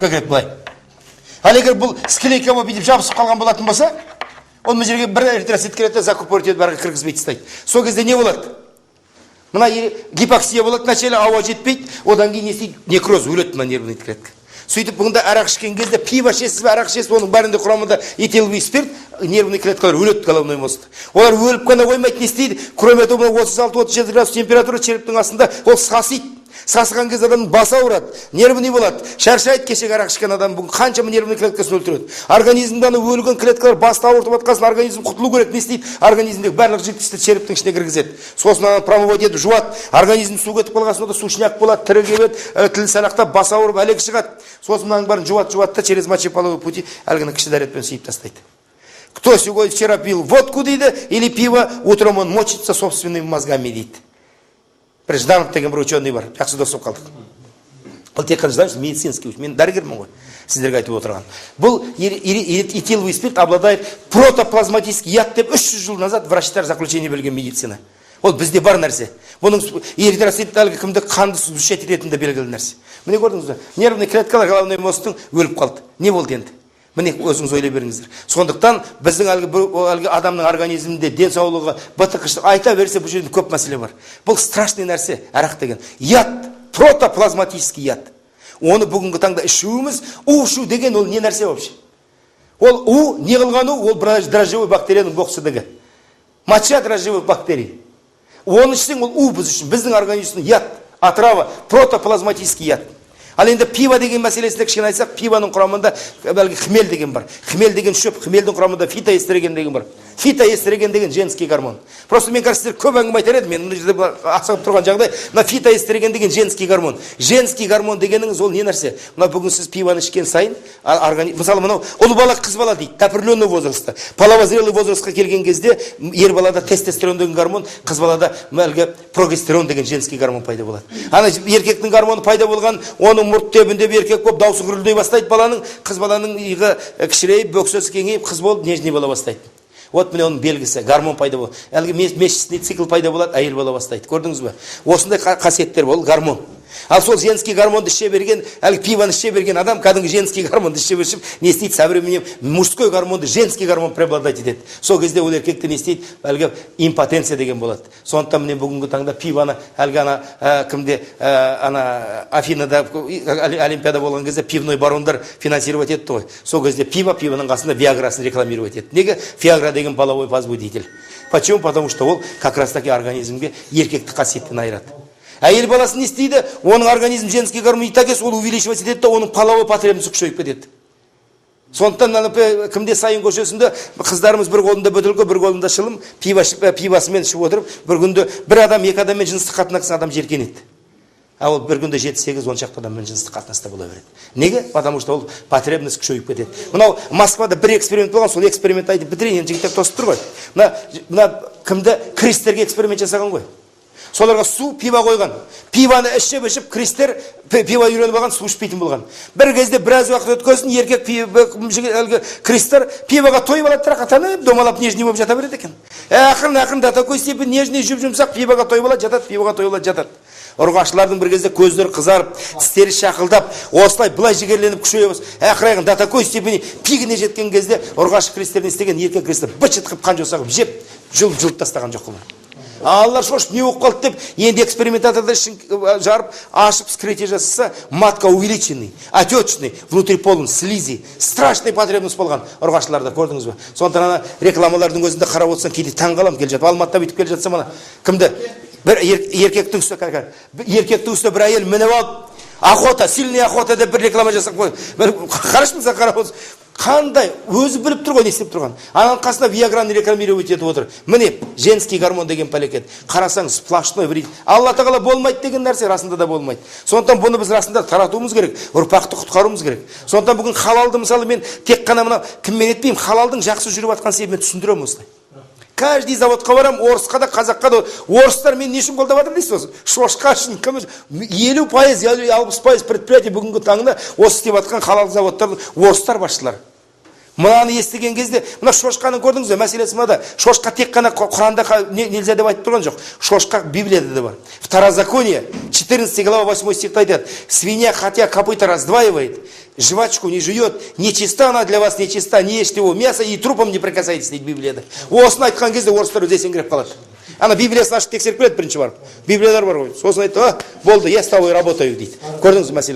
Кіреді былай. Ал егер бұл склейка болып, бүйтіп жабысып қалған болатын болса, ол мына жерге бір эритроцит кіреді де, закупорить етіп, бәрі кіргізбей тастайды. Сол кезде не болады? Мына гипоксия болады вначале, ауа жетпейді. Одан кейін не істейді? Некроз, өледі мына нервный клетка. Сөйтіп, бұнда арақ ішкен кезде, пиво ішесіз бе, арақ ішесіз бе, оның бәрінде құрамында этиловый спирт, нервный клеткалар өледі, головной мозг. Олар өліп қана қоймайды, не істейді? Кроме того, мына 36-37 градус температура черептің астында, ол сасиды. Сасыған кезде адамның басы ауырады, нервный болады, шаршайды. Кешегі арақ ішкен адам бүгін қаншама нервный клеткасын өлтіреді. Организмде ана өлген клеткалар басты ауыртып жатқан соң, организм құтылу керек. Не істейді? Организмдегі барлық жидкостьті черептің ішіне кіргізеді. Сосын ана промывать етіп жуады. Организм су кетіп қалған соң да сушняк болады, тірі кебеді, тіл салақтап, бас ауырып, әлек шығады. Сосын мынаның бәрін жуады, жуады да, через мочеполовой пути әлгіні кіші дәретпен сыйып тастайды. «Кто сегодня, вчера пил водку, — дейді, — или пиво, утром он мочится собственными мозгами», — дейді. Бір Жданов деген бір ученый бар, жақсы дос болып қалдық. Ол тек қана Жданов медицинский, мен дәрігермін ғой сіздерге айтып отырған. Бұл этиловый спирт обладает протоплазматический яд деп 300 жыл назад врачтар заключение берген, медицина. Ол бізде бар нәрсе. Бұның эритроцит, әлгі кімді, қанды сгущать ететіні де белгілі нәрсе. Міне, көрдіңіз бе, нервный клеткалар головной мозгтың өліп қалды. Не болды енді? Міне, өзіңіз ойлай беріңіздер. Сондықтан біздің әлгі, әлгі адамның организмінде денсаулығы, бытық, айта берсе, бұл жерде көп мәселе бар. Бұл страшный нәрсе, арақ деген яд, протоплазматический яд. Оны бүгінгі таңда ішуіміз, у ішу деген ол не нәрсе вообще? Ол у не қылған у? Ол дрожжевой бактерияның боқ, моча дрожжевой бактерий. Оны ішсең, ол у біз үшін, біздің организм үшін яд, отрава, протоплазматический яд. Ал енді пиво деген мәселесінде кішкене айтсақ, пивоның құрамында әлгі хмель деген бар. Хмель деген шөп, хмельдің құрамында фитоэстроген деген бар. Фитоэстроген деген женский гормон. Просто мен қазір сіздерге көп әңгіме айтар едім, мен мына жерде асығып тұрған жағдай. Мына фитоэстроген деген женский гормон. Женский гормон дегеніңіз ол не нәрсе? Мына бүгін сіз пивоны ішкен сайын, мысалы, мынау ұл бала, қыз бала дейді, до определенного возраста. Половозрелый возрастқа келген кезде ер балада тестостерон деген гормон, қыз балада әлгі прогестерон деген женский гормон пайда болады. Ана еркектің гормоны пайда болған, оның мұрт тебіндеп, еркек болып, даусы гүрілдей бастайды баланың, қыз баланың иығы кішірейіп, бөксесі кеңейіп, қыз болып, нежный бола бастайды. Вот міне, оның белгісі, гормон пайда болады. Әлгі месячный цикл пайда болады, әйел бола бастайды. Көрдіңіз бе? Осындай қасиеттер, ол гормон. Ал сол женский гормонды іше берген, әлгі пивоны іше берген адам кәдімгі женский гормонды іше беріп, не істейді? Со временем мужской гормонды женский гормон преобладать етеді. Сол кезде ол еркекте не істейді? Әлгі импотенция деген болады. Сондықтан міне, бүгінгі таңда пивоны әлгі ана кімде, ана Афинада олимпиада болған кезде пивной барондар финансировать етті ғой. Сол кезде пиво, пивоның қасында виаграсын рекламировать етті. Неге? Виагра деген половой возбудитель. Почему? Потому что ол как раз таки организмге еркектік қасиеттен айырады. Әйел баласы не істейді? Оның организм женский гормон и так есть, ол увеличивать етеді да, оның половой потребності күшейіп кетеді. Сондықтан ана кімде, Сайын көшесінде қыздарымыз бір қолында бөтелке, бір қолында шылым, пиво ішіп, пивосымен ішіп отырып, бір күнде бір адам, екі адаммен жыныстық қатынасқан адам жеркенеді. А ол бір күнде жеті, сегіз, он шақты адаммен жыныстық қатынаста бола береді. Неге? Потому что ол потребность күшейіп кетеді. Мынау Москвада бір эксперимент болған, сол экспериментті айтып бітірейін, енді жігіттер тосып тұр ғой. Мына кімді, крыстерге эксперимент жасаған ғой. Соларға су, пиво қойған. Пивоны ішіп ішіп, крыстер пиво үйреніп алған, су ішпейтін болған. Бір кезде, біраз уақыт өткенсін, еркек әлгі крыстер пивоға тойып алады, рақаттанып, домалап, нежный болып жата береді екен. Ақырын ақырын до такой степени нежный, жұп жұмсақ, пивоға тойып алады, жатады, пивоға тойып алады, жатады. Ұрғашылардың бір кезде көздері қызарып, тістері шақылдап, осылай былай жігерленіп, күшейе бастады. Ақыры до такой степени пигіне жеткен кезде ұрғашы крыстер не істеген? Еркек крысты быт шыт қылып, қан жоса қылып жеп, жұлып жұлып тастаған жоқ қылып. Аллар шошып, не болып қалды деп, енді экспериментаторда ішін жарып ашып, вскрытие жасаса, матка увеличенный, отечный, внутри полон слизи. Страшный потребность болған ұрғашыларда, көрдіңіз бе? Сондықтан ана рекламалардың өзінде қарап отырсаң, кейде таң қаламын. Келе жатып, Алматыда бүйтіп келе жатсам, ана кімді, бір еркектің үстіне, еркектің үстіне бір әйел мініп алып, «Охота, сильная охота» деп бір реклама жасап қой. Бір қарашы, мысалы, қарап отырсың, қандай өзі біліп тұр ғой не істеп тұрғанын. Ананың қасында виаграны рекламировать етіп отыр. Міне, женский гормон деген пәлекет, қарасаң, сплошной вред. Алла тағала болмайды деген нәрсе расында да болмайды. Сондықтан бұны біз расында таратуымыз керек, ұрпақты құтқаруымыз керек. Сондықтан бүгін халалды, мысалы, мен тек қана мынау кіммен етпеймін, халалдың жақсы жүріп жатқан себебін мен түсіндіремін осылай. Каждый заводқа барамын, орысқа да, қазаққа да. Орыстар мені не үшін қолдап жатыр дейсіз? Осы шошқа үшін. Кім? 50%, 60% предприятие бүгінгі таңда осы істеп жатқан халал заводтардың орыстар басшылары. Мынаны естіген кезде, мына шошқаны көрдіңіз бе, мәселесі мынада: шошқа тек қана Құранда нельзя деп айтып тұрған жоқ, шошқа Библияда да бар. Второзаконие, 14 глава, 8 стихта айтады: «Свинья, хотя копыта раздваивает, жвачку не жует, нечиста она для вас, нечиста, не ешьте его мясо и трупом не прикасайтесь», — дейді Библияда. Осыны айтқан кезде орыстар өзі есеңгіреп қалады. Ана Библиясын ашып тексеріп келеді бірінші барып. Библиялар бар ғой. Сосын айтты: «А, болды, я с тобой работаю», — дейді. Көрдіңіз, мәселе.